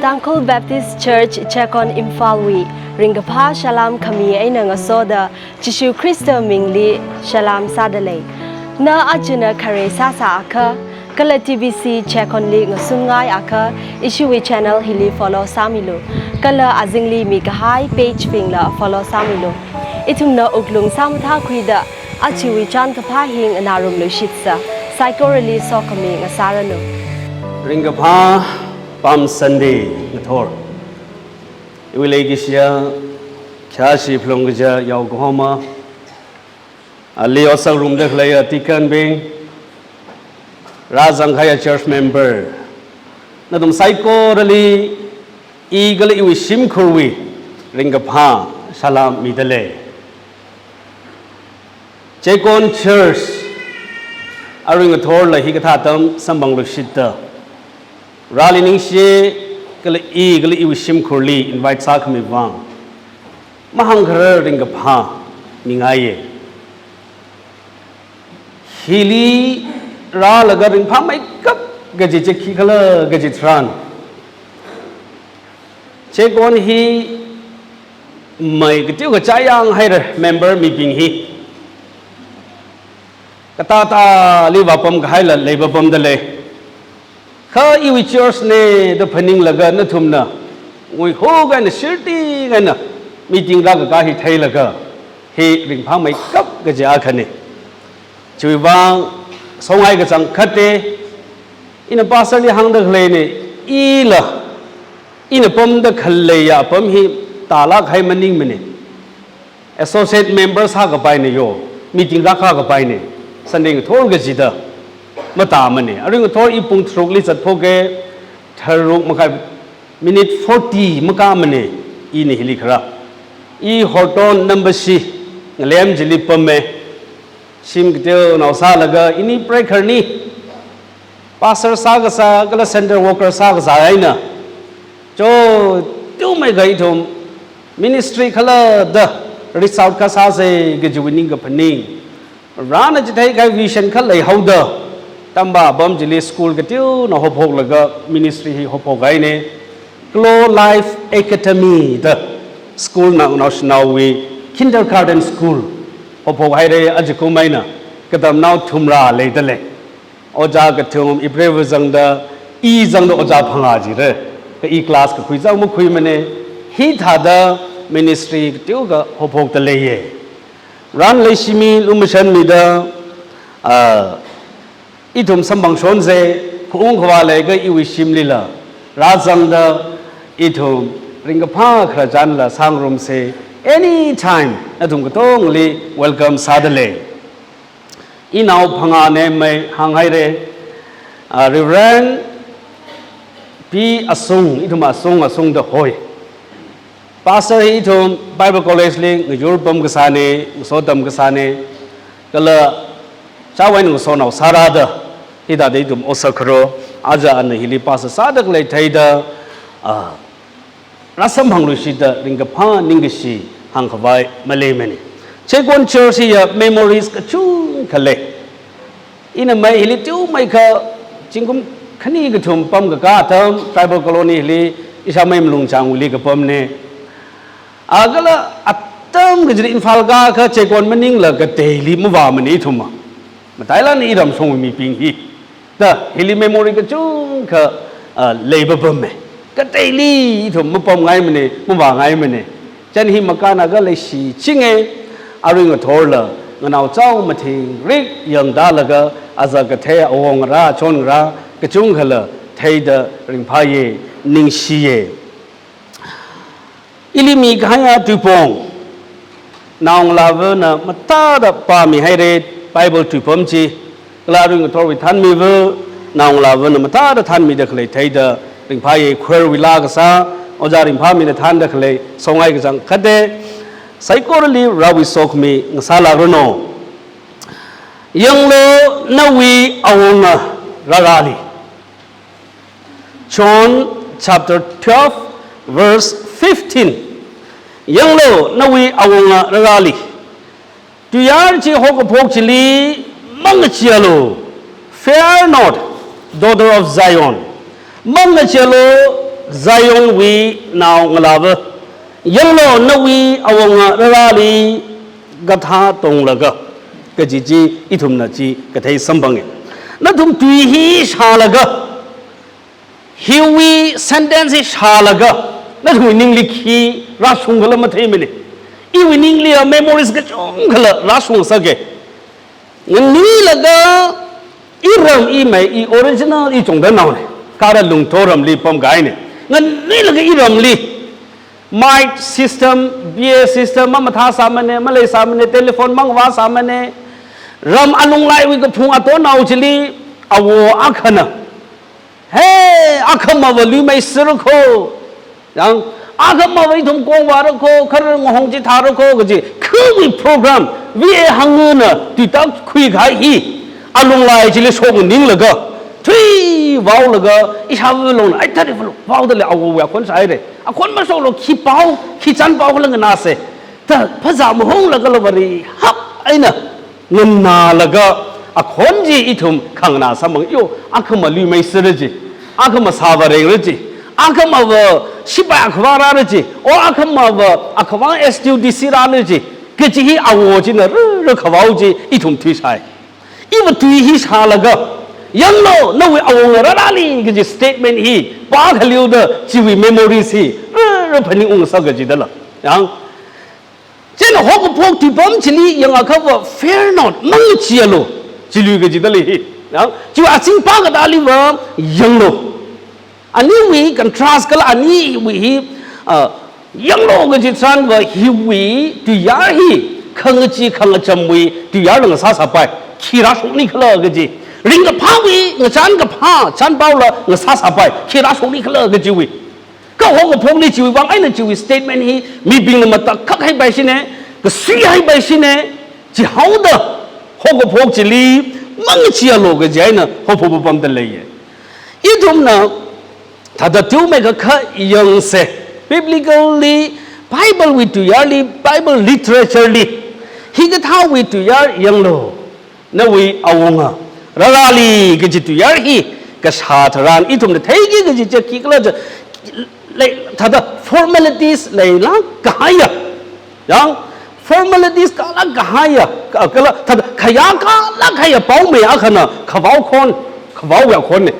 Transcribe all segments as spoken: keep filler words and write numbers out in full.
Tangkhul Baptist Church Checkon Imphal wui ringkaphā salam khami eina ngasoda Jishu Khrista mingli salam sādalei. Na ajana khare sāsā akha, kala T B C Checkon li ngasungngai akha, ishiwui channel hili follow sāmilu. Kala azingli mikahai page bingla follow sāmilu. Ithumna wuklung sāmathākhuida, ajawui chānkaphā hi nganārumluishitsa, saikorali sokhami ngasāranu. Ringkaphā Palm Sunday ngathor. Iwui leikashiya, khayāshi phalung kaja yaokahoma, ali otsak ngarumda khaleiya deacon bing, rāzangkahaiya church member, nathum saikorali i kala iwui shimkhurwui ringkaphā salam midalei. Checkon Church arui ngathorla hikathā atam samphangluishitta, Vareli ningshi kala i kala iwui shimkhurli invite sākhami vang mahāngkharar ringkaphā mingaiye. Hili rālaga ringphāmeikap kaji chi khikhala kaji tharan, Checkon hi mei kateokha chāyang haira, member mibing hi. Katātāli vāpamkahaila leipapamdalei. Kha iwui church ne da phaninglaga nathumna nguihukahaina, shirti kahaina meeting rākakā hi theilaga, hi ringphāmeikap kaji akhane. Chiwui vang songai kachangkhatte, ina pastor li hāngda khaleine, ila ina pamda khaleiya apam hi tālāk kahai maningmane. Associate member sākapaine yo, meeting rākākapaine, Sunday ngathor kachida matāmane. Arui ngathor i pung tharukli zatphoke, tharuk makhai minute forty makāmane, ina hili kharā. I Horton Nambashi ngalem chili pamme. Shim kateonao sālaga ini prekharni, pastor sākasā kala center worker sākasā eina, cho, teomeikha ithum ministry khalatta reach out kasāsei kajiwui ningkaphaning. Varena chitheikahai vision kha leihaoda, tamba apam chili school kateonao haophoklaga ministry hi haophokhaine. Kalo Life Academy da school na naoshinaowui kindergarten school haophokhaire, ajakum eina katamnao thumrā leidalei. Ojā kathum, April va zangda, i zangda ojā phangā jire. Kha i class kakhui zang makhuimane, hithāda ministry kateokha haophokdaleiye. Ran leishimi lumashanmida, ah, ithum samphangshonse, khaung khavā leiakha iwui shimlila rāzangda, ithum ringkaphā khararchanla sāngarumse, anytime nathum katongali welcome sādalei. Inao phangāne mei hānghaire, ah, Reverend P Asung, ithum Asung, Asung da hoi. Pastor hi ithum Bible College li ngayur pamkasāne, ngaso tamkasāne, kala chawai ngasonao sārāda, hithāda ithum otsak kharo, aja ana hili pastor sāda khalei theida, ah, rāsamphangluishitta ringkaphā ningkashi hāngkhavai maleimane. Checkon Church hiya memories kachungkha lei. Ina mei hili teomeikha zingkum khani kathum pamkakā atam, tribal colony hili, ishāmei Malung Changwuili kapamne. Akhala atam kachili Imphal kākha Checkon maningla kateili mavāmane ithumva. Matailāk eina iramshong mibing hi. Da, hili memory kachungkha, ah, leipapamme. Kateili ithum mapamngaimane, mavāngaimane. Chān hi makānakha leishichinge, arui ngathorla, nganao chao mathingrik yangdalaga, aza kathei awongarā, chongarā, kachungkhala theida ringphāye, ningshiye. Ili mikahaiya tuipong, naongalāvana mathāda pāmihaire Bible tuipom chi, kala arui ngathorwui thānmiva, naongalāvana mathāda thānmida khalei theida ringphāye, choir wui laa kasā, ojā ringphāmina thānda khalei, songai kachangkhatte, saikorali Varewui sokhami ngasālākranu. Yanglu nawui awunga rārāli. John chapter twelve, verse fifteen. Yanglu nawui awunga rārāli. Tuiyār chi haokaphok chili mangacheealu. Fear not, daughter of Zion. Mangacheealu, Zionwui naongalāva, yanglu nawui awunga rārāli kathā tonglaga, kaji chi ithumna chi kathei samphanga. Nathum tui hi shālaga, hiwui sentence hi shālaga, nathumwui ningli khi rāshungkhala matheimana. Iwui ningli a memories kachungkhala rāshungsaka. Nganinglaga, i ram i mei, i original i Chongdannaona. Kha ara Lungtho ramli pamkahaina. Nganinglaga i ramli, mic system, B A system mamathāsāmana, maleisāmana, telephone mangvāsāmana. Ram alunglaiwui kaphung atonnao chili, awo akhana, "He, akhamava luimei sāra kho. Yang, akhamava ithum kongvāra kho, kharar ngahong chithāra kho," kaji khawui program, V A Hangna tuitak khuikahai hi, alunglai chili shoknganinglaga, thuivaolaga, ishāva longna, "Ai, tari valo, vaodalei, awowui akhon shāhaira. Akhon mashoklo, khi pao, khi chānpao khala nganāsa," da phazā mahonglaga la varihap eina nganālaga, akhon chi ithum khanganā samphanga, yo, akhama luimei sāra chi, akhama sāvarengra chi, akhamava sipai akhavā rāra chi, o akhamava akhavā S T U D C rāra chi, kaji hi awo china rāra khavao chi ithum thuishai. Iva tui hi shālaga, "Yanglu nawui awunga rārāli," kaji statement hi pākhaleoda chiwui memories hi rāra phaningung sāka jidala. Yang, chieina haokaphok tuipam chili yangakhava, "Fear not, mangacheealu," chili kajidalei hi. Yang, chiwui azing pākataliva, "Yanglu." Aniwui contrast kala aniwui hi, ah, "Yanglu" kaji tharanva hiwui tuiyār hi, khangachee khangachamwui tuiyār ngasāsāpai, khi rāshoknikhala kaji. Ringkaphāwui ngachānkaphā chānpaola ngasāsāpai, khi rāshoknikhala kajiwui. Kha haokaphokli chiwui vang eina chiwui statement hi mibingna matakhak haipaishina, kasuihaipaishina, chihaoda haokaphok chili "Mangacheealu" kaji eina haophok papamda leiya. Ithumna thāda teomeikha kha yangsa, biblically, Bible wui tuiyārli, Bible literature li, hikathāwui tuiyār, "Yanglu nawui awunga rārāli" kaji tuiyār hi kashā tharan ithumna theiki kaji chi khikhala chi, lei, thāda formalities leilāk kahaiya. Yang, formalities kalāk kahaiya, ka-, kala thāda khayākalāk kahaiya paomei akhana khavao khon, khavao akhonna.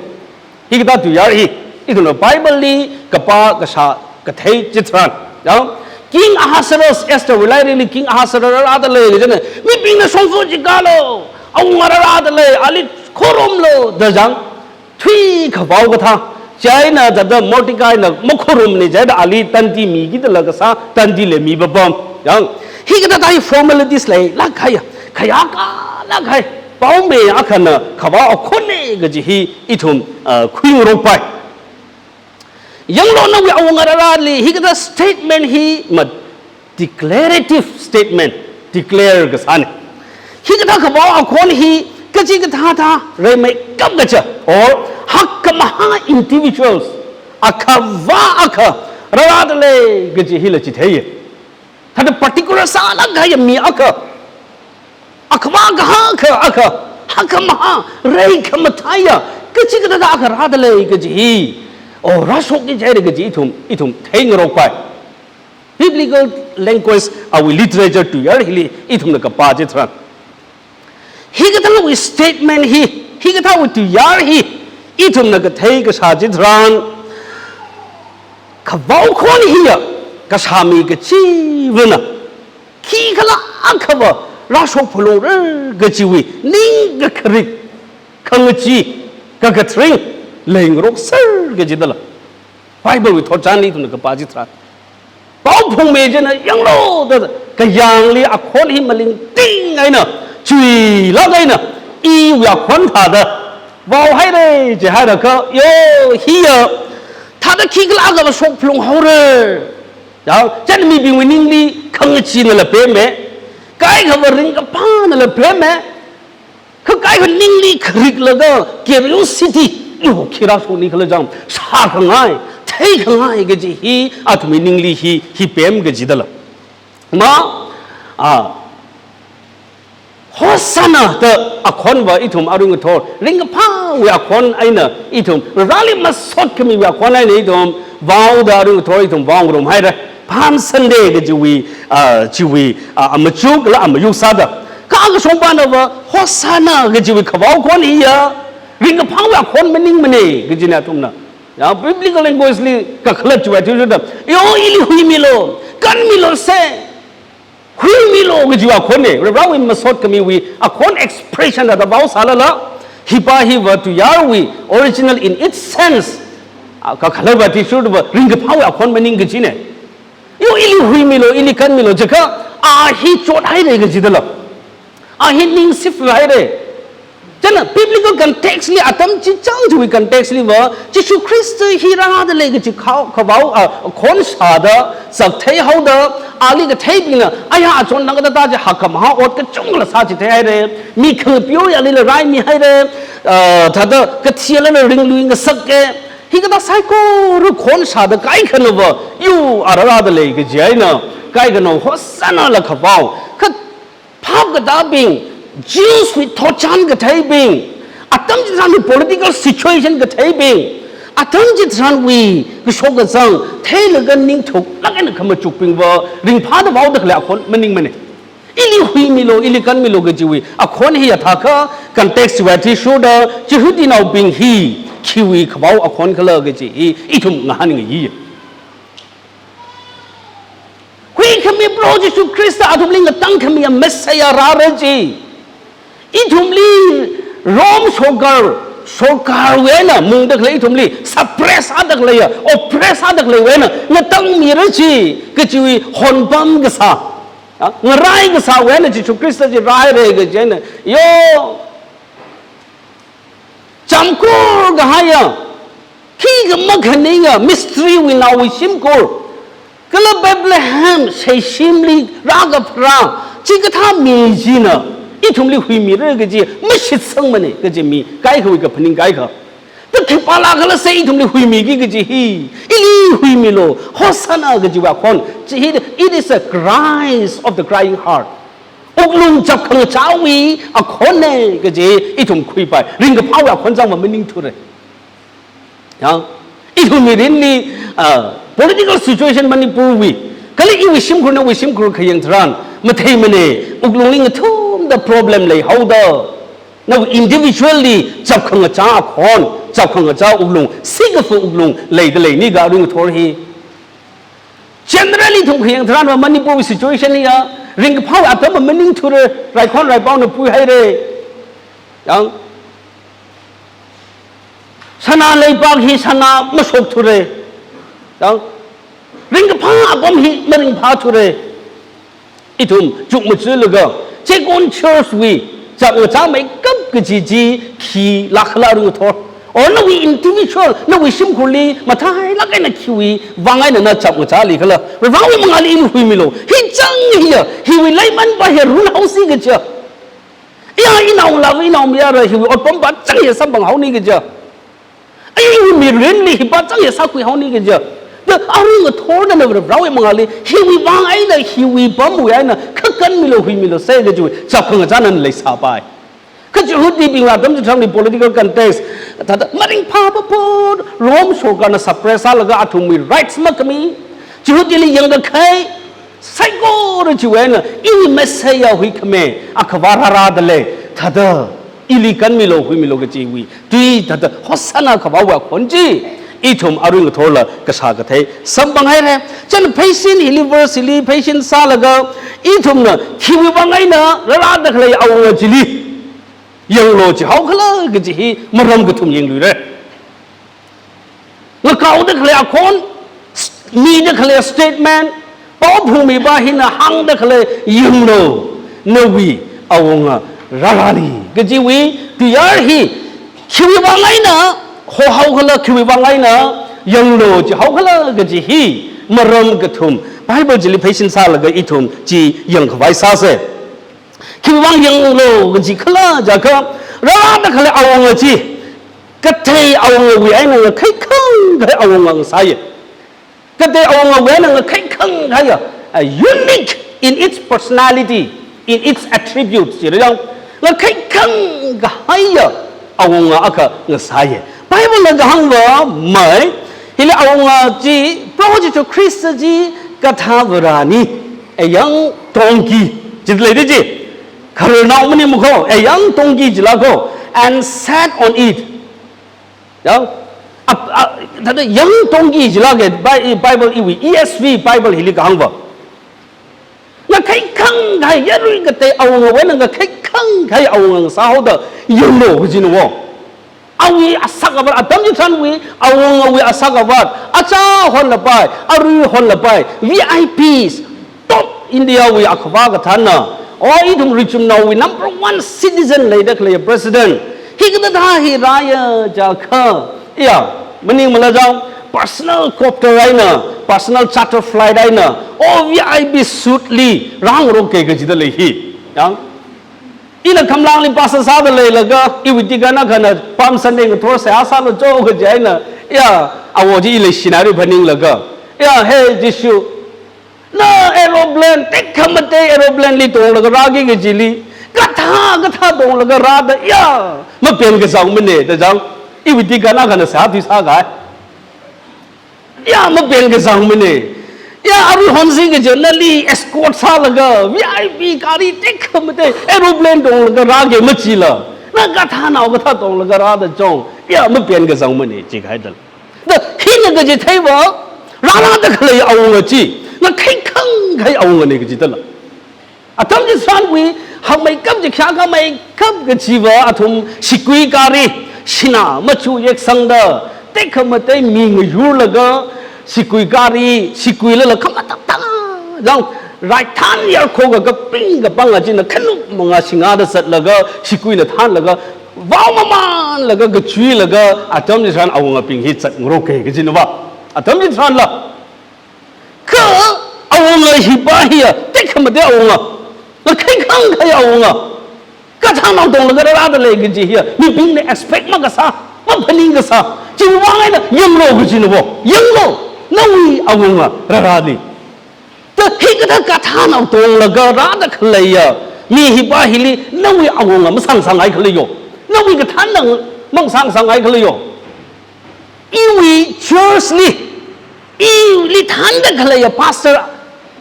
Hikathā tuiyār hi, ithumna Bible li kapā kashā kathei chitharan. Yang, King Ahasuerus, Esther wui lairik li King Ahasuerus rārādalei kajina, mibingna shongfa chi kālu, awunga rārādalei, ali khorumlu da jang, thuikhavao kathā. Chieina thāda Mordecai na makhorumna, chieina ali tandi mikidala kasā, tandi le mi papam. Yang, hikathā thāda hi formalities leilāk kahaiya, khayākalāk kahai paomei akhana khavao akhonna kaji hi ithum, ah, khuingarokpai. "Yanglu nawui awunga rārāli," hikathā statement hi ma declarative statement, declare kasāna. Hikathā khavao akhon hi kachikathā thā reimeikap kaja, or hakkhamahā individuals, akhavā akha rārādalei kaji hila chitheiya. Thāda particular sālāk kahaiya mi akha, akhavā kahā akha, akha, hakkhamahā, reikhamataiya, kachikathā thā akha rādalei kaji hi, o, rāshokki jihaira kaji ithum, ithum theingarokpai. Biblical language, awui literature tuiyār hili ithumna kapā chitharan, hikathāwui statement hi, hikathāwui tuiyār hi ithumna kathei kashā chitharan, khavao khon hiya kashā mi kachivana khikhala akhava rāshok phalungra kajiwui ningkakharik, khangachee, kakatharing leingarokser kajidala, Bible wui thotchanli ithumna kapā chitharan, pao phungmi china "Yanglu" da kayāngli akhon hi malingting eina, chuilāk eina, iwui akhon thāda vaohaira jihairakha, yo, hiya thāda khikhala akhava shok phalung haora. Yang, chieina mibingwui ningli khangacheena la pema, kaikhava ringkaphāna la pema, kha kaikha ningli khariklaga curiosity, "Yo, khi rāshoknikhala jang, shākhangai, theikhangai," kaji hi athumwui ningli hi, hi pem kajidala. Ma, ah, Hosanna da akhonva ithum arui ngathor ringkaphāwui akhon eina ithum, rāli masot khamiwui akhon eina ithum Vaoda arui ngathor ithum vaongarum haira. Palm Sunday kajiwui, ah, chiwui, ah, amachuk kala amayuk sāda. Kha kashongpanava Hosanna kajiwui khavao khon hiya ringkaphāwui akhon maningmana kajina athumna. Ya, biblical language li kakhalat chiwui athishurda, yo, ili huimilu, kanmilu se. Huimilu kajiwui akhonna, Varewui masot khamiwui akhon expression da vao sālala, hipa hiva tuiyarwui original in its sense, ah, kakhalatva athishurda ringkaphāwui akhon maning kajina. Yo, ili huimilu, ili kanmilu, jiakha, a hi chot haira kajidala. A hi ning sif haira. Chieina biblical context li atam chi chang chiwui context liva, Jishu Khrista hi rāda lei kaji khao, khavao, ah, khon shāda, zakthei haoda, ali katheibingna, aya achon nang kathāda chi hakkhamahā ot kachungkhala sāchithei haira, mi khangapeoya alila raimi haira, ah, thāda kathiyala ringlui ngasaka, hikathā saikora khon shāda kaikhanava, yo, a rārāda lei kaji eina, kaikhanava Hosanna la khavao, kha phap katābing, Jews wui thotchan katheibing, atam chitharanwui political situation katheibing, atam chitharanwui kashok kazang theilaga ningthuklāk eina khamachukbingva ringphāda vaoda khalei akhon maningmana. Ili huimilu, ili kanmilu kajiwui akhon hi yathākha context chiwui athishurda Jihudinaobing hi khiwui khavao akhon khala kaji hi ithum ngahānngai. Huikhami Proho Jishu Khrista athumli ngatangkhamiya Messiah rāra chi. Ithumli Rome sorkar, sorkarwui eina mungda khalei ithumli suppress sāda khaleiya, oppress sāda khaleiwui eina ngatangmira chi kajiwui honpam kasā, ah, ngarai kasāwui eina Jishu Khrista chi rāhaira kaji eina, yo, chamkur kahaiya, khikha makhaninga, mystery wui naowui shimkhur, kala Bethlehem seishimli rākapharā chikathā mi china ithumli huimira kaji mashitsangmana kaji mi kaikhawui kaphaning kaikha. Ta khipālākhala se ithumli huimiki kaji hi, ili huimilu, Hosanna kajiwui akhon chi hi, it is a cries of the crying heart. Wuklung chapkhangachāwui akhonna kaji ithum khuipai. Ringkaphāwui akhon changva maningthura. Ya, ithum mirinli, ah, political situation Manipurwui, kala iwui shimkhur nawui shimkhur khayang tharan matheimana, wuklungli ngathumda problem leihaoda, nawui individually chapkhangachā akhon, chapkhangachā wuklung, sikafa wuklung leida leini ga arui ngathor hi. Generally ithum khayang tharanva Manipurwui situation hiya ringkaphāwui atamva maningthura, raikhon raipaona puihaira. Yang, sanā leipak hi sanā mashokthura. Yang, ringkaphā apam hi maringphāthura. Ithum chukmajalaga, Checkon Church wui chapngachāmeikap kaji chi khilākhala arui ngathor. Or nawui individual, nawui shimkhurli mathailāk eina khiwui vang eina na chapngachālikhala. Varewui mangāli ili huimilu. Hi chang hiya, hiwui leimanpa hi runhaosi kaja. Ya, inaolava inaomayara hiwui otpampā chang hi samphanghaoni kaja. Ai, iwui mirinli hipa chang hi sākhuihaoni kaja. Ta arui ngathor nana Varewui mangāli, hiwui vang eina, hiwui pamwui eina, kha kanmilu huimilu se kajiwui chapkhangachā nana leisāpai. Kha Jihudibingla atam chitharanli political context, thāda maringphā papot, Rome sorkarna suppress sālaga athumwui rights makhami, Jihudili yangkakhai, saikora chiwui eina, iwui Messiah huikhami, akhavā rārāda lei, thāda, ili kanmilu, huimilu kajiwui tui thāda Hosanna khavāwui akhon chi, ithum arui ngathorla kashā kathei samphanghaira. Chieina pheisin hili verse hili pheisin sālaga, ithumna khiwui vang eina rārāda khalei awunga chili yanglu chihaokhala kaji hi maram kathum yangluira. Ngakaoda khalei akhon, s-, mida khalei statement, pao phungmipa hina hāngda khalei yanglu, nawui awunga rārāli kajiwui tuiyar hi, khiwui vang eina hohaokhala, khiwui vang eina yanglu chihaokhala kaji hi maram kathum Bible chili pheisin sālaga ithum chi yangkhavai sāsa. Khiwui vang yanglu kaji khala jiakha, rārāda khalei awunga chi, katei awungawui eina ngakhaikhang kahai awunga ngasāya. Katei awungawui eina ngakhaikhang kahaiya, a unique in its personality, in its attributes, chira yang, ngakhaikhang kahaiya awunga akha ngasāya. Bible na kahāngva mai, Hili awunga chi, Proho Jesu Christ chi gadhā varāni, a young donkey, chili leida chi. Khararnao maningmana ko, a young donkey chila ko, and sat on it. Ya? Ap-, a, thāda young donkey chila ke, Bi-, Bible iwui, E S V Bible hili kahāngva. Ngakhaikhang kahai, yarui katei awungawui eina ngakhaikhang kahai awunga ngasāhaoda yanglu kajina wo. Awui asak avat, atam chitharanwui awungawui asak avat, achā honlapai, arui honlapai, V I Ps, top India wui akhava kathāna, o ithum richumnaowui number one citizen leida khalei president. Hikathā hi rāya jiakha, ya, maningmala chang, personal copter eina, personal charter flight eina, o V I P suit li rāngarok ke kajida lei hi. Ya. Ina Kamlangli pastor sāda leilaga, iwui deacon akhana Palm Sunday ngathor seihā sālu cho kaji eina, ya, awo chi i leishinari phaninglaga, ya, hey Jesu, na aeroplane, tekhamatei aeroplane li tonglaga rāki kajili, gadhā, gadhā tonglaga rāda, ya, mapen kazangmana da chang, iwui deacon akhana seihā tui sākahai. Ya, mapen kazangmana. Ya, arui honsi kaja nali escort sālaga, V I P gari tekhamatei, aeroplane tonglaga rāki machila. Na gadhānao gadhā tonglaga rāda chong. Ya, mapen kazangmana, jikahaida. Da hina kaji theiva, rārāda khalei awunga chi, ngakhaikhang kahai awungana kajida lei. Atam chitharanwui, hakmeikap chi khayākha meikap kachiva athum sigui gari, sinā machu yeksangda, tekhamatei mi ngayurlaga, sigui gari, siguilala khamatak tang, chang, raithan yarkhoka kaping kapanga china khanuk manga singada zatlaga, siguina thanlaga, vao mamanlaga, kachuilaga, atam chitharan awungabing hi zatngarok ke kajina va. Atam chitharanla. Kha awunga hipa hiya, tekhamatei awunga. Ngakhaikhang kahai awunga. Gadhānao tonglaga rārāda lei kaji hiya, mibingna expect makasā, maphaning kasā. Chiwui vang eina yanglu kajina wo. Yanglu, nawui awunga rārāli. Da hikathā gadhānao tonglaga rāda khaleiya mi hipa hili, nawui awunga masāngasāngai khala yo. Nawui gadhānao masāngasāngai khala yo. Iwui church li, ili thānda khaleiya pastor,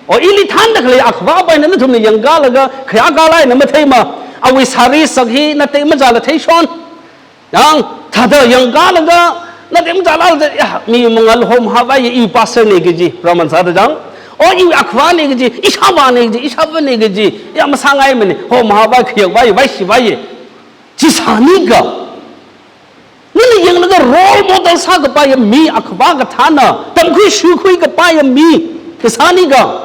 o ili thānda khaleiya akhava paina nathumna yangkalaga, khayākala eina matheima, awui sari sak hi nateimachāla theishon. Yang, thāda yangkalaga, nateimachāla, ya, mi mangal hom havai, i pastor na kaji, pharāman sāda chang. O i akhavana kaji, ishāvāna kaji, ishāvāna kaji, ya masāngaimana, hom havai, khayakvai, vaishivai. Chi sānika. Nana yanglaga role model sākapaiya mi, akhava kathāna, tamkhui shukhui kapaiya mi, kasānika.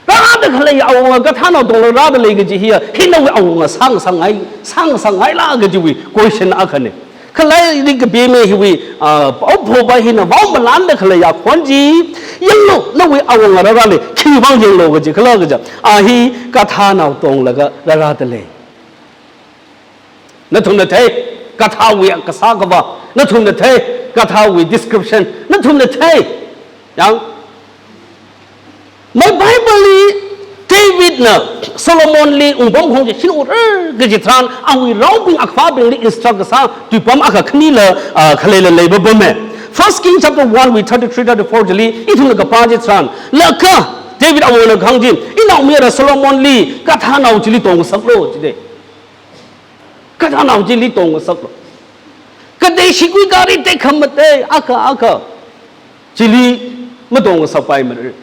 Rārāda khalei awunga gadhānao tonglaga rāda lei kaji hiya, hi nawui awunga sāngasāngai, sāngasāngaila kajiwui question akhana. Kha lairikli kapime hiwui, ah, paophokpa hina vao malanda khaleiya khon chi, yanglu, nawui awunga rārāli, khiwui vang yanglu kaji khala kaja, a hi gadhānao tonglaga rārāda lei. Nathumna thei, gadhāwui kasā kavā, nathumna thei, gadhāwui description, nathumna thei. Yang, mai Bible li David na Solomon li wungpamkhong chi shinura kaji tharan, awui raobing akhavabingli instruct kasā tuipam akha khanila, ah, khaleila leipapame. First King chapter one wui thirty-three, thirty-four chili, ithumna kapā chi tharan, laga David awona kahāng chi, inaomayara Solomon li gadhānao chili tongngasaklu, jide. Gadhānao chili tongngasaklu. Katei shikui gari tekhamatei, akha, akha. Chili matongngasakpaimara.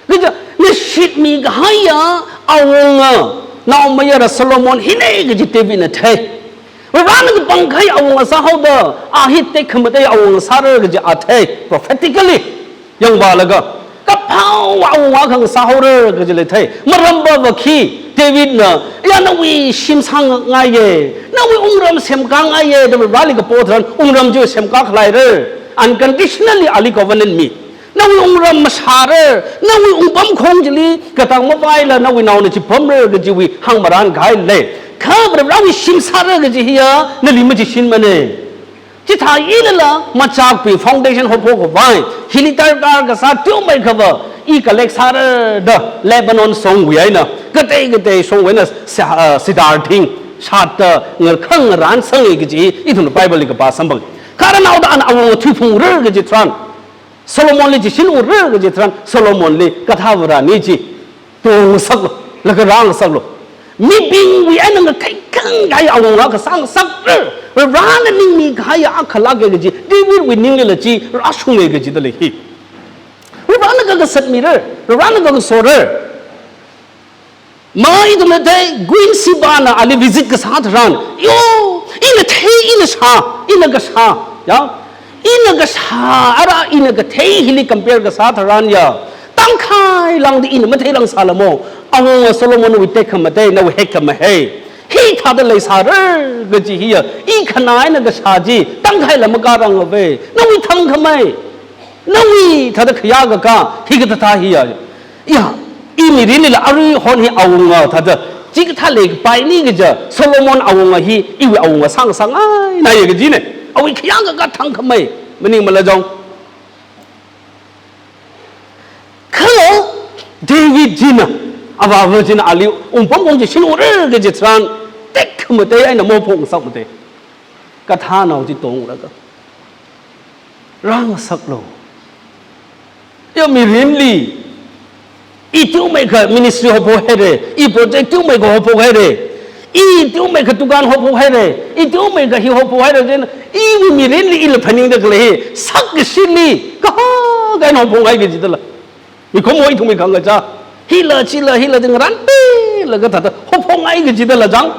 Kaja, nashitmi kahaiya awunga, naomayara Solomon hina kaji David na thei. Varena kapangkahai awunga sāhaoda, a hi tekhamatei awunga sāra kaji a thei, prophetically. Yangvālaga, kaphao awunga akha ngasāhaora kajila thei. Maramva khi, David na, ya nawui shim sāngngaiya, nawui wungram semkāngaiya, da Vareli kapo tharan, wungram chi semkā khaleira. Unconditionally ali covenant mi. Nawui wungram mashāra, nawui wungpamkhong chili, katang mavaila, nawui naona chipamra kajiwui hāngmaran kahai lei. Kha Varewui shim sāra kaji hiya, nali machishinmana. Chithālala, machakpi foundation hophok khavai, hili darkar kasā teomeikha va, i collect sāra da Lebanon shongwui eina, katei katei shongwui eina se-, ah, cedar thing, shatda, ngarkhang ngaran sanga kaji, ithumna Bible li kapā samphang. Kha rānaoda ana awunga thuiphungra kaji tharan, Solomonli chi shinura kaji tharan, Solomonli kathā Vareni chi tongasaklu, laga rāngasaklu. Mibingwui eina ngakhai khangai awunga kasāngasakra, Varena ningmi kahai akha lāka kaji, Davidwui ninglila chi rāshunga kajida lei hi. Varena kakasat mira, Varena kakasora. Mai ithumna thei, Queen Sheba-na ali visit kasā tharan, yo, ina thei, ina shā, ina kashā, ya, ina kashā, ara ina kathei hili compare kasā tharan ya, tangkhai lāngda ina matheilāngsālamo, awunga Solomonwui tekhamatei, nawui hekhamahei, hithāda leisāra kaji hiya, i khana eina kashā chi, tangkhaila makārangva, nawui thangkhamei, nawui thāda khayā kakā, hikathā thā hiya. Ya, i mirinlila aruihon hi awunga thāda, chikathā leikapaina kaja, Solomon awunga hi, iwui awunga sāngasakngaina ya kajina. Awui khayā kakā thangkhamei, maningmala jong. Kha David china, avāva china ali wungpamkhong chi shinura kaji tharan, tekhamatei eina maphokngasakmatei. Kathānao chi tonglaga rāngasaklu. Ya mirinli, i teomeikha ministry haophok haira, i project teomeikha haophok haira, i teomeikha dukan haophok haira, i teomeikha hi haophok haira, then i mirinli ila phaningda khalei hi, sakkashili, kahaka eina haophokngai kajidala. Mikumo ithumwui khangachā, hila, chila, hila, chi ngaranpailaga thāda haophokngai kajidala jang.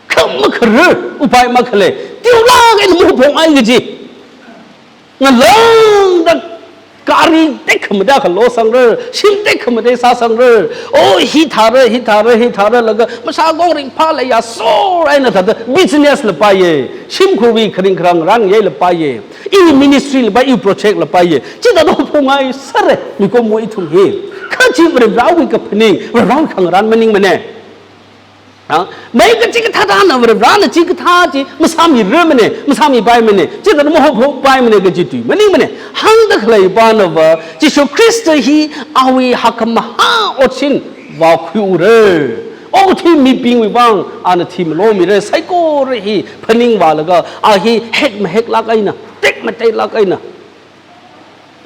Kha makharar, upai makhalei, teolāk eina mahaophokngai kaji. Ngalāngda gari tekhamatei akha losangra, shim tekhamatei sāsangra, o hithāra, hithāra, hithāra laga, mashākong ringphāla ya sor eina thāda, business la paiya, shimkhurwui kharing kharang rāngayeila paiya, i ministry la pai, i project la paiya, chithāda haophokngaisāra, mikumo ithum hi. Kha chi Varivarāwui kaphaning, Varivarāwui khangarān maningmana. Ha? Mai kachikathā thāna Varivarāna chikathā chi masāmiramana, masāmipaimana, chithāda mahaophokpaimana kaji tui maningmana. Hāngda khalei panava, Jishu Khrista hi awui hakkhamahā otsin vākhuiura. Okathui mibingwui vang ana thimlomira, saikora hi phaningvālaga, a hi hekmaheklāk eina, tekmateilāk eina,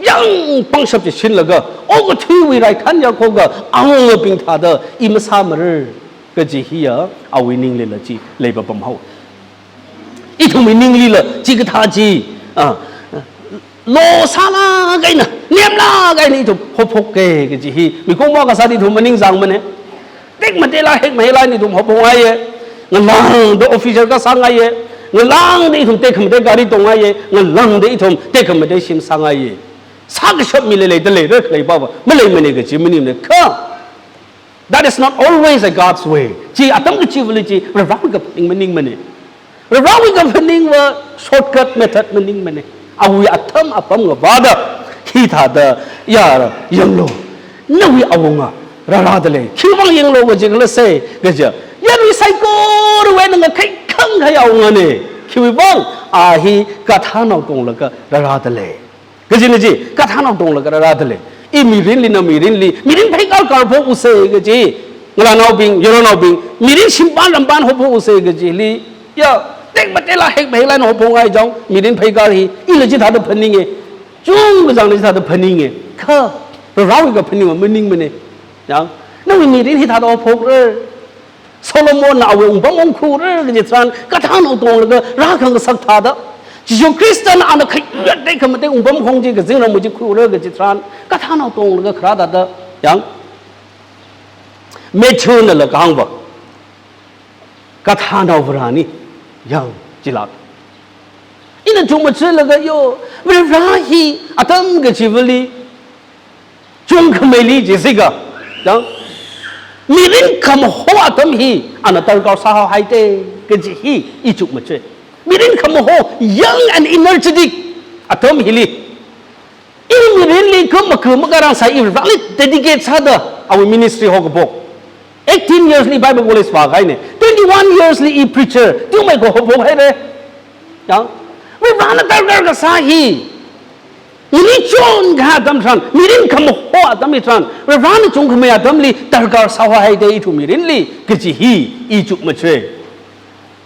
yang pangshap chi shinlaga, okathuiwui raikhan ya khoga, awungabing thāda i masāmara kaji hiya, awui ninglila chi leipapam haowa. Ithumwui ninglila chikathā chi, ah, losālāk eina, nemlāk eina ithum haophoka kaji hi, mikumo kasāda ithum maningzangmana. Tekmateila, hekmaheila ithum haophokngaiya. Ngalāngda officer kasāngaiya. Ngalāngda ithum tekhamatei gari tongngaiya. Ngalāngda ithum tekhamatei shim sāngaiya. Sākashap mi leilei, da leira khalei pava maleimana kaji maningmana. Kha, that is not always a God's way. Chi atam kachivali chi Varivarāwui kaphaning maningmana. Varivarāwui kaphaningva shortcut method maningmana. Awui atam apam ngavāda, hithāda, ya, yanglu, nawui awunga rārādalei. Khiwuivang yanglu kaji khala se, kaja, yarui saikorawui eina ngakhai khangai awungana. Khiwuivang, a hi kathānao tonglaga rārādalei. Kajina chi, kathānao tonglaga rārādalei. I mirinli, na mirinli, mirin pheikar karphok usa kaji, ngalānaobing, yaronnaobing, mirin shimpan rampan haophok usa kajili, ya, tekmateila, hekmaheila eina haophokngai jang, mirin pheikar hi, ila chithāda phaninga, chungkachāngna chithāda phaninga, kha, Varivarāwui kaphaningva maningmana. Ya, nawui mirin hithāda haophokra. Solomonna awui wungpamkhong khuira kaji tharan, kathānao tonglaga rākhangasak thāda, Jishu Khristana ana khayat tekhamatei wungpamkhong chi kazingramwui chi khuira kaji tharan, kathānao tonglaga kharā thāda, yang, Matthew-nala kahāngva, kathānao Vareni, yang, chilāk. Ina chungmachalaga yo, Varivarā hi atam kachivali, chungkhameili jisika, yang, mirin khamaho atam hi ana darkar sāhaohaida kaji hi i chukmajai. Mirin khamaho, young and energetic atam hili, i mirinli kha maku makarang sā, i Varivarāli dedicate sāda awui ministry haokaphok. Eighteen years li Bible college vākahaina. Twenty-one years li i preacher, teomeikha haophok haira. Yang, Varivarāna darkar kasā hi, ili chon kahai atam tharan, mirin khamaho atam hi tharan, Varivarāna chungkhamei atamli darkar sāhaohaida ithum mirinli kaji hi i chukmajai.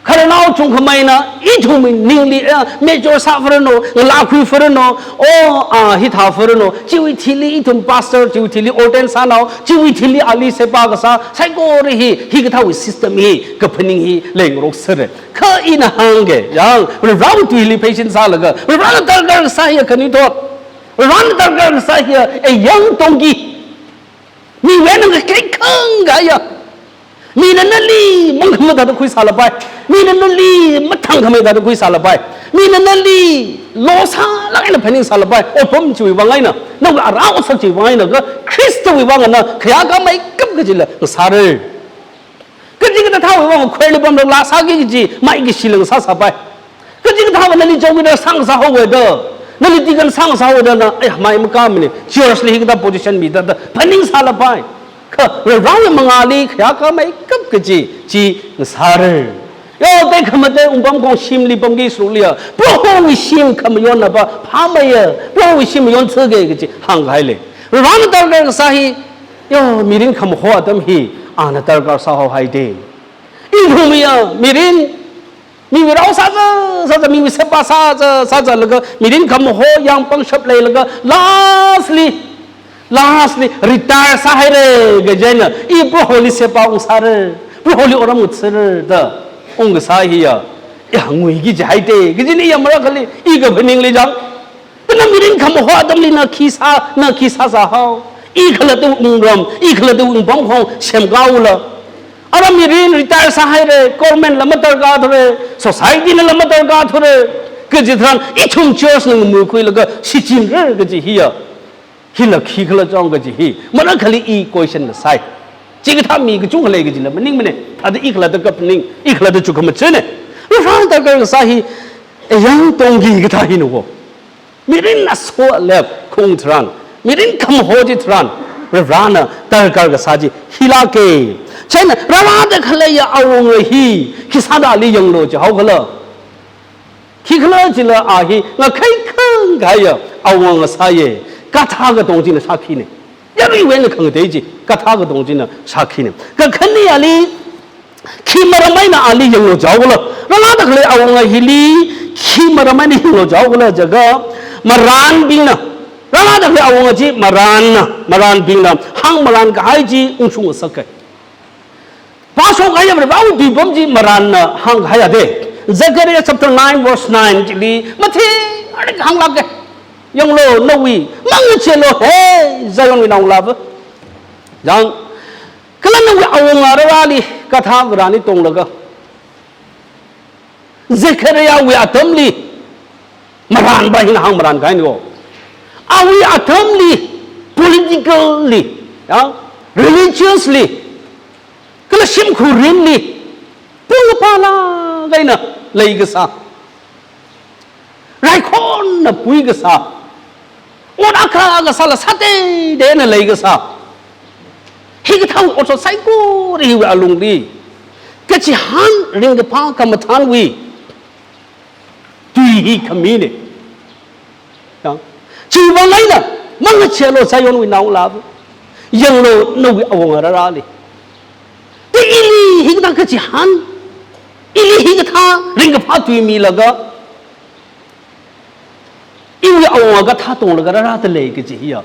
Khararnao chungkhameina, ithumwui ningli, eh, mature sāfaranu, ngalākhuifaranu, o, ah, hithāfaranu, chiwui thili ithum pastor, chiwui thili ordain sānao, chiwui thili ali sepa kasā, saikora hi, hikathāwui system hi, kaphaning hi, leingarokserra. Kha ina hāngga, yang, Varewui tuili pheisin sālaga, Varena darkar kasā hiya khanuithot, Varena darkar kasā hiya, eh, yang tongki. Miwui eina ngakhai khangaiya. Mina nali mangkhama thāda khuisālapai. Mina nali mathangkhamei thāda khuisālapai. Mina nali losālāk eina phaningsālapai. Otpam chiwui vang eina, nawui ara otsak chiwui vang eina kha Khristawui vang eina khayākāmeikap kajila ngasāra. Kachikathāwui vang khuili pamlāk sāki kaji, maikashila ngasāsāpai. Kachikathāva nali chowkidar sāngasā haowa da, nali deacon sāngasā haowa da na, ai, mai makāmana, church li hikathā position mida da, phaningsālapai. Kha, Varewui mangāli khayākāmeikap kaji, chi ngasāra. Yo, tekhamatei wungpamkhong shimli pamki sāliya, Prohowui shim khamayonna pa, phāmeiya, Prohowui shim mayon tsuke kaji, hānghaile. Varena darkar kasā hi, yo, mirin khamaho atam hi, ana darkar sāhaohaida. Ithumwui ya, mirin, miwui rao sāza, sāza, miwui sepa sāza, sāzalaga, mirin khamaho yang pangshap leilaga, lastly, lastly, retire sāhaira, kaji eina, i Proholi sepa ungsāra, Proholi otram ngathara, da, ungkasā hiya, ya, nguiki jihaida, kajina ya marākhali, i kaphaningli jang. Kha na mirin khamaho atamli na khi sā, na khi sāsā hao. I khalatta wungram, i khalatta wungpamkhong semkāhaola. Ara mirin retire sāhaira, government la madarkar thura, society nala madarkar thura. Kaji tharan, ithum church na ngamuikhuilaga, shichinra kaji hiya. Hila khikhala chang kaji hi. Marākhali i question la sai. Chikathā mi kachungkha lei kajila maningmana. Thāda i khalatta kaphaning, i khalatta chukhamachana. Varena darkar kasā hi, eh, yang tongki kathā hina wo. Mirin aso alep khung tharan, mirin khamaho chi tharan, Varena darkar kasā chi hilāka. Chieina rārada khaleiya awunga hi, khisāda ali yanglu jihaokhala. Khikhala jila a hi, ngakhai khangaiya awunga sāya, gadha katong china sākhina. Yaruiwui eina khangatei chi, gadha katong china sākhina. Kakhaneli, khi maram eina ali yanglu jihaokhala. Rārada khalei awunga hili, khi maram eina yanglu jihaokhala jiakha, marānbingna. Rārada khalei awunga chi marānna, marānbingna. Hāngmarānkahai chi ungshungngasaka. Pāshok kahaiya Varewui tuipam chi marānna hāngkahaiya da. Zechariah chapter nine verse nine chili, mathei arik hānglāka. Yanglu nawui, mangachealu, he, Zionwui naongalāva. Yang, kala nawui awunga rārali, gadha varāli tonglaga. Zechariahwui atamli, marānpa hina hāngmarānkahaina wo. Awui atamli, politically, ya, religiously, kala shimkhurli, pung pala kaina leikasā. Raikhonna puikasā. Ot akha akha sāla sāteiteina leikasā. Hikathā ot saikora hiwui alungli, kachihān ringkaphā khamathānwui tui hi khamina. Ya. Chiwui vang eina, mangachealu Zionwui naongalāva. Yanglu nawui awunga rārali. Te ili hikathā kachihān, ili hikathā ringkaphā tui milaga, iwui awunga gadha tonglaga rārada lei kaji hiya.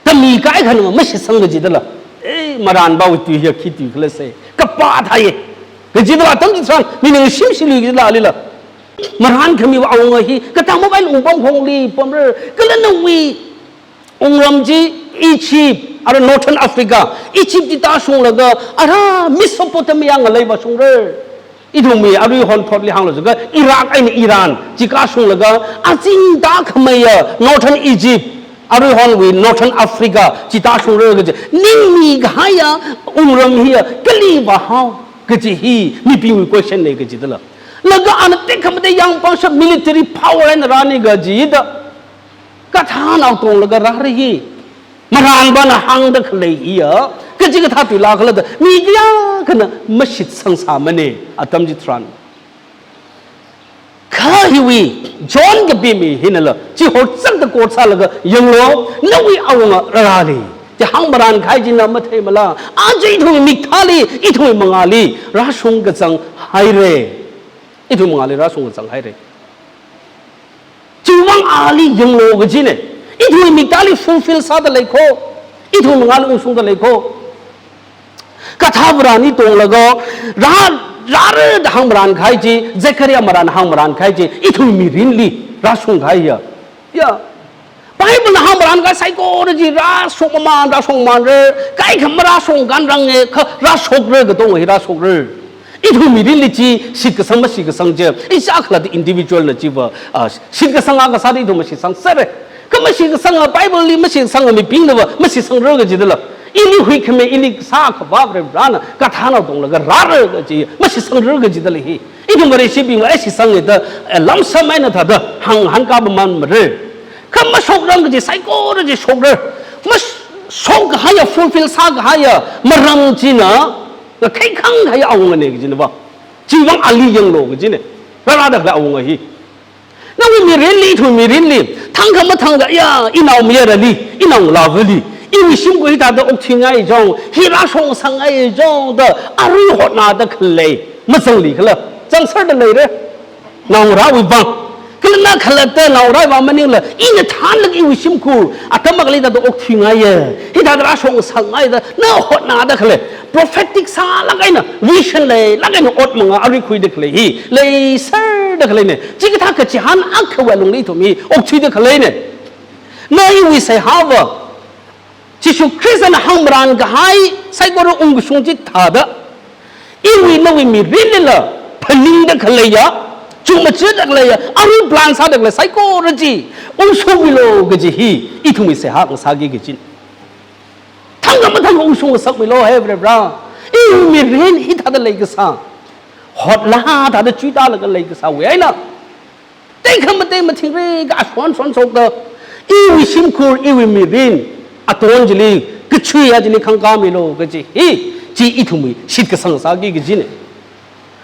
Tami kaikhana mashitsang kajidala. Eh, marānpawui tui hiya khi tui khala se. Kapā thāya. Kajidala atam chitharan, mina shimshilui kajidala alila. Marānkhamiwui awunga hi, katang mobile wungpamkhongli pamra, kala nawui wungram chi Egypt, ara Northern Africa, Egypt chi tāshunglaga, ara Mesopotamia ngalei vāshungra. Ithumwui aruihon thotli hānglu jiakha Iraq eina Iran chi kāshunglaga, azing tākhameiya Northern Egypt, aruihonwui Northern Africa chi tāshungra kaji, ningmi kahaiya wungram hiya kali vāhao kaji hi mibingwui question na kajidala. Laga ana tekhamatei yangpangshap military power eina rāni kajida. Gadhanao tonglaga rāra hi. Marānpana hāngda khalei hiya, kachikathā tuila khala da, mi kayākhana mashitsangsāmana, atam chitharan. Kha hiwui, John kapimi hinala, chi hotsangda quote sālaga, yanglu, nawui awunga rārali. Chi hāngmarānkahai china matheimala, aja ithumwui mikthāli, ithumwui mangāli, rāshung kachang haira. Ithum mangāli rāshung kazang haira. Chiwuivang ali yanglu kajina. Ithum miktāli fulfill sāda lei kho. Ithum mangāli ungshungda lei kho. Gadhā Varena tonglaga rā, rāra da hāngmaran kahai chi, Zechariah marān hāngmaran kahai chi, ithum mirinli rāshung kahai ya. Ya. Bible na hāngmaran kahai saikora chi rāshok maman, rāshok mamanra, kaikha marāshok kanranga, kha rāshokra, katonga hi rāshokra. Ithum mirinli chi shitkasang mashitkasang chi, ishākha khalatta individual na chiva, ah, shitkasang akha sāda ithum mashitsang sāra. Kha mashitkasanga, Bible li mashitkasanga mibingna va mashitsangra kajidala, ili huikhami, ili sākhavā Varena, gadhāna tonglaga rāra kaji, mashitsangra kajidala hi. Ithum Vareshibingva, eh, shitsanga da, eh, lamsam eina thāda hāng, hāngkāpamamara. Kha mashokrang kaji saikora chi shokra. Mash-, shok kahaiya, fulfill sākahaiya maram china, ngakhai khang kahaiya awungana kajina va. Chiwuivang ali yanglu kajina. Rārada khalei awunga hi. Nawui mirinli, ithum mirinli, thangkha mathangkha, ya, inaomayarali, inaongalāvali, iwui shimkhur hithāda okthuingai jong, hi rāshong sangngai jong da, arui hotnada khalei mazangli khala, zangserda leira. Naongarāwui vang. Kala na khalatta naongarāwui vang maningla, ina thānlaga iwui shimkhur atam akhali hithāda okthuingaiya, hithāda rāshong sangngai da, na hotnada khalei, prophetic sālāk eina, vision leilāk eina ot manga arui khuida khalei hi leiserda khaleina. Chikathā kachihān akhawui alungli ithum hi okthuida khaleina. Na iwui seihāva, Jishu Khristana hāngmaran kahai saikora ungkashung chithāda, iwui nawui mirinlila phaningda khaleiya, chungmajada khaleiya, arui plan sāda khalei saikora chi ungshungmilu kaji hi ithumwui seihā ngasāki kajina. Thangkha mathangkha ungshung ngasakmilu, he Varivara. Iwui mirin hithāda leikasā, hotla thāda chuitālaga leikasāwui eina, tekhamatei mathingrik ashon shonshokta, iwui shimkhur, iwui mirin, aton chili, kachui ya chili khangkāmilu kaji hi, chi ithumwui shitkasang sāki kajina.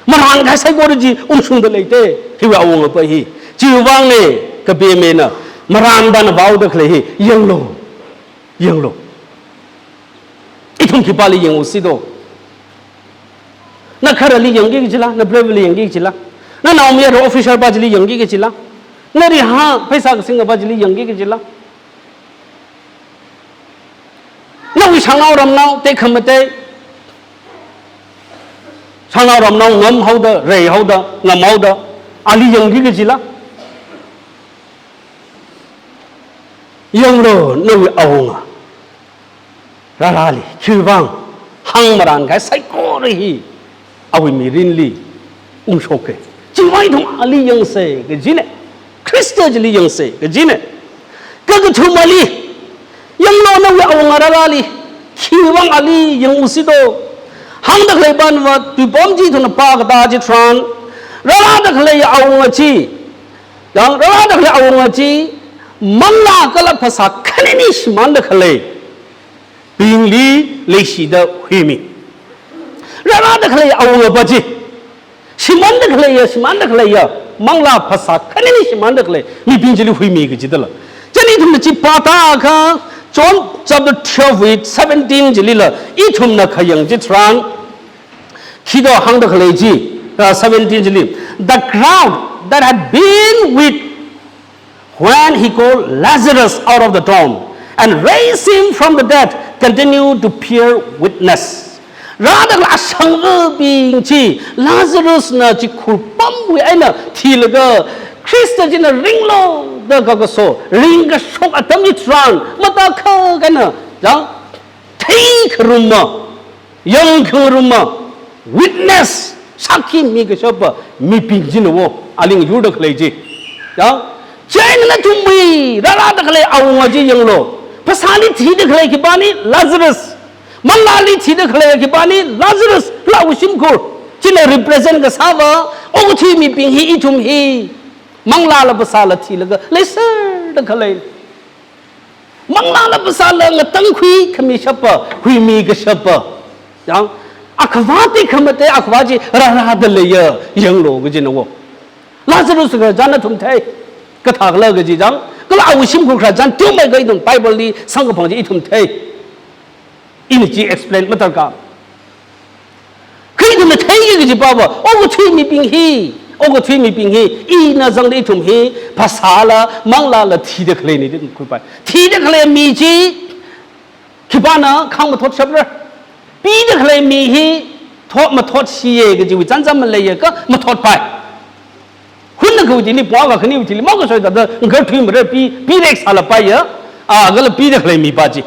Maran kahai saikora chi ungshungda leite, hiwui awunga pa hi. Chiwuivangna, kapemena, maran pāna vaoda khalei hi, yanglu. Yanglu. Ithum khipāli yangusi do? Na kharali yangki kajila, na brevali yangki kajila, na naomayara officer pa chili yangki kajila, na rihā pheisā kasingpa chili yangki kajila, nawui shanao ramnao tekhamatei, shanao ramnao ngamhaoda, reihaoda, ngamhaoda, ali yangki kajila? Yanglu, nawui awunga rārali, khiwuivang, hāngmaran kahai saikora hi awui mirinli ungshoka. Chiwuivang ithum ali yangsa kajina. Khrista chili yangsa kajina. Kakathumali, yanglu nawui awunga rārali, khiwuivang ali yangusi do? Hāngda khalei pānva, tuipam chi ithumna pākatā chitharan, rārada khalei awunga chi, yang rārada khalei awunga chi, manglā kala phasā khanini shimānda khaleibingli leishida huimi. Rārada khalei awunga pa chi, shimānda khaleiya, shimānda khaleiya, manglā phasā khanini shimānda khalei mibing chili huimi kajidala. Chieina ithumna chi pātākha, John chapter twelve verse seventeen chilila, ithumna khayang chitharan, khi do hāngda khalei chi, uh, seventeen chili, "The crowd that had been with when he called Lazarus out of the tomb and raised him from the dead continued to bear witness." Rāda khalei ashangva̱bing chi, Lazarusna chikhur pamwui eina thilaga, Khrista china ringlu da kakaso, ringkashok atam chitharan, matākha kahaina, yang, theikharuma, yangkhangaruma, witness, sākhi mikashapa mibing china wo, aling yurda khalei chi. Ya? Chieina nathumwui rārada khalei awunga chi yanglu. Phasāli thida khalei khipāna? Lazarus. Manglāli thida khalei khipāna? Lazarus. Lāwui shimkhur. China represent kasāva, okathui mibing hi, ithum hi. Manglāla phasāla thilaga leiserda khalei. Manglāla phasāla ngatangkhui khamishapa, huimikashapa. Yang, akhavā tekhamatei akhavā chi rārada leiya, yanglu kajina wo. Lazarus khararchan nathum thei, kathākhala kaji chang, kala awui shimkhur khararchan teomeikha ithum Bible li samkaphang chi ithum thei. Ina chi explain madarkar. Kha ithumna theiki kaji pāva, okathui mibing hi, Okathui mibing hi, ina zangda ithum hi, phasāla, manglāla thida khaleina da khuipai. Thida khalei mi chi, khipāna khāng mathotshapra. Pida khalei mi hi, thot mathotshiya kajiwui chānjam maleiya kha mathotpai. Hunna kawui thili, pua kakhaniwui thili, mokasoi thāda, ngarthuimara pi, pirek sālapaiya, a, kala pida khalei mipā chi.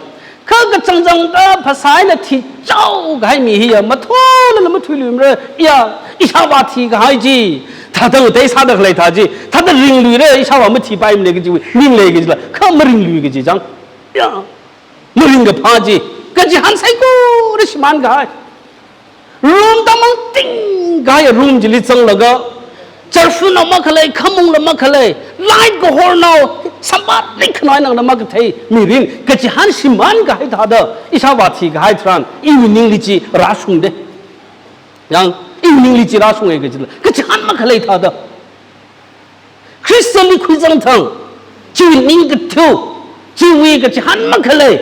Kha kachangchangda phasā eina thichao kahai mi hiya, mathotla mathuiluimara, ya, ishāvā thikahai chi, thāda ngatei sāda khalei thā chi, thāda ringluira, ishāvā mathipaimana kajiwui, ning lei kajila, kha maringlui kaji chang. Ya, maringkaphā chi, kachihān saikora shimān kahai. Room tamang ting kahai room chili zanglaga, church na makhalei, khamungla makhalei, light kahornao, sambat rik khanoi nangna makathei, mirin, kachihān shimān kahai thāda, ishāvā thikahai tharan, iwui ningli chi rāshungda. Yang, iwui ningli chi rāshunga kajila, kachihān makhalei thāda. Khristali khuizang thang, chiwui ning kathiu, chiwui kachihān makhalei,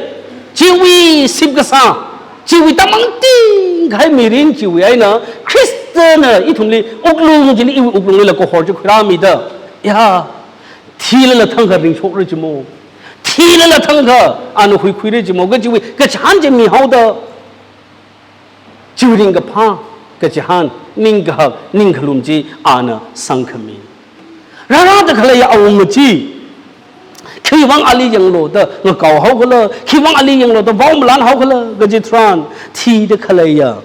chiwui sip kasā, chiwui tamang ting kahai mirin chiwui eina, Khristana ithumli wuklung chili iwui wuklunglila kahor chi khuirāmida, ya, thilala thangkha ringshokra chimo, thilala thangkha ana huikhuira chimo, kajiwui kachihān chi mihaoda. Chiwui ringkaphā, kachihān, ningkahak, ningkhalum chi ana sangkhami. Rārāda khaleiya awunga chi, khiwuivang ali yanglo da ngakao haokhala, khiwuivang ali yanglo da vaomalan haokhala, kaji tharan, thida khaleiya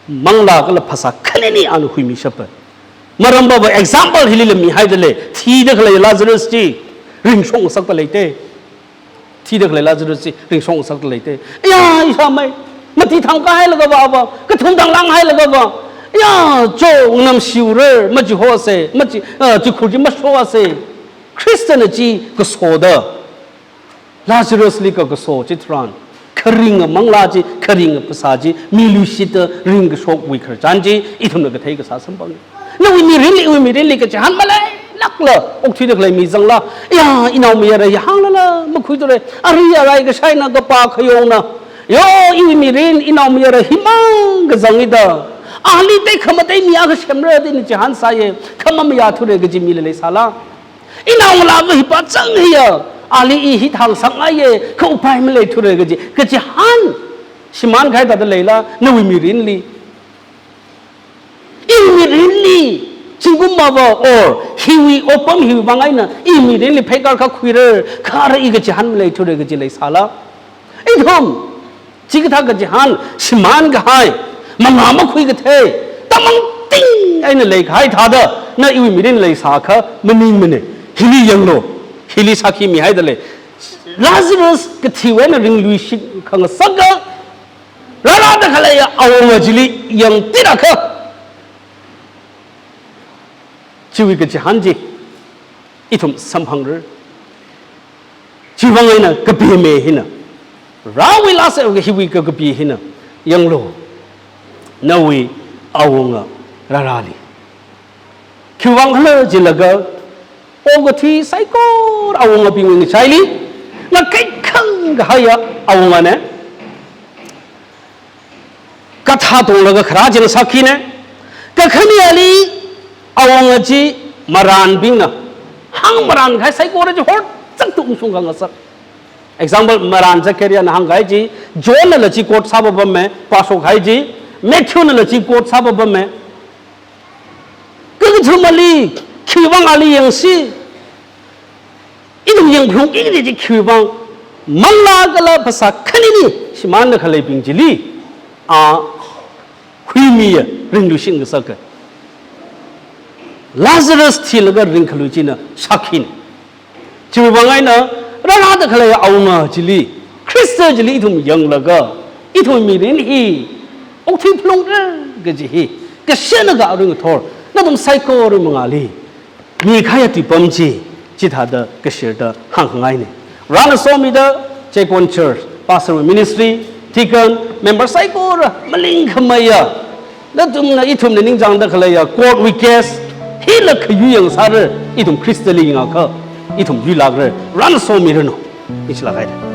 manglā kala phasā khanini ana huimishapa. Maram baba example hilila mihaida lei, thida khalei Lazarus chi, ringshok ngasakta leite. Thida khalei Lazarus chi ringshok ngasakta leite. Ya, ishāmei, mati thangkahailaga va va, kathum thanglanghailaga va. Ya, cho, nganamshiura, machihosa, machi, ah, chikhur chi mashosa. Khristana chi kasoda, Lazarusli kakaso chitharan, kharinga manglā chi, kharinga phasā chi, miluishitta ringkashokwui khararchan chi, ithumna kathei kasā samphanga. Nawui mirinli, iwui mirinli kachihān maleilākla, okthuida khalei mi zangla, ya, inaomayara hi hānglala makhuithura, ari arai kashaina kapā khayongna, yo, iwui mirin, inaomayara himang kazangida, ali tekhamatei mi akha semra da ina chihān sāya, kha mamayāthura kaji mila leisāla. Inaongalāva hipā chang hiya, ali i hi thāngasakngaiya, kha upai maleithura kaji, kachihān shimān kahai thāda leila, nawui mirinli. Iwui mirinli, zingkum mava or, hiwui otpam hiwui vang eina, iwui mirinli pheikar kha khuira, kha ara i kachihān maleithura kaji leisāla. Ithum, chikathā kachihān, shimān kahai, mangā makhui kathei, tamang ting eina leikahai thāda, na iwui mirin leisākha maningmana. Hili yanglu, hili sākhi mihaida lei. Lazarus kathiwui eina ringluishit khangasaka, rārāda khaleiya awunga chili yangtirakha, chiwui kachihān chi ithum samphangra. Chiwuivang eina kapime hina, Varewui lāsa hiwui kakapi hina, yanglu, nawui awunga rārāli. Khiwuivang khala jilaga, okathui saikora awungabingwui ngachaili, ngakhai khangkahaiya awungana. Kathā tonglaga kharā china sākhina, kakhaneli awunga chi marānbingna, hāngmarān kahai saikora chi horchakta ungshung khangasak. Example, marān Zechariahna hāngkahai chi, Johnna la chi quote sāpapama, pāshok kahai chi, Matthewna la chi quote sāpapama. Kakathumali, khiwuivang ali yangsi, ithum yangphalungki kaji chi khiwuivang, manglā kala phasā khanini shimānda khaleibing chili, a, huimiya, ringluishit ngasaka. Lazarus thilaga ringkhalui china sākhina. Chiwuivang eina, rārāda khalei awunga chili, Khrista chili ithum yanglaga, ithum mirin hi, okthui phalungra kaji hi, kashena ka aring thor, nathum saikora mangāli mikahaiya tuipam chi, chithāda kashirda hāngngaina. Varena somida, Checkon Church, Pastor Ministry, Deacon, member saikora, malingkhameiya, nathumna ithumna ningchāngda khaleiya, court wui case, hila khayui yangsāra, ithum Khristali ngakha, ithum yuilākra, Varena somiranu, ichilāk haida.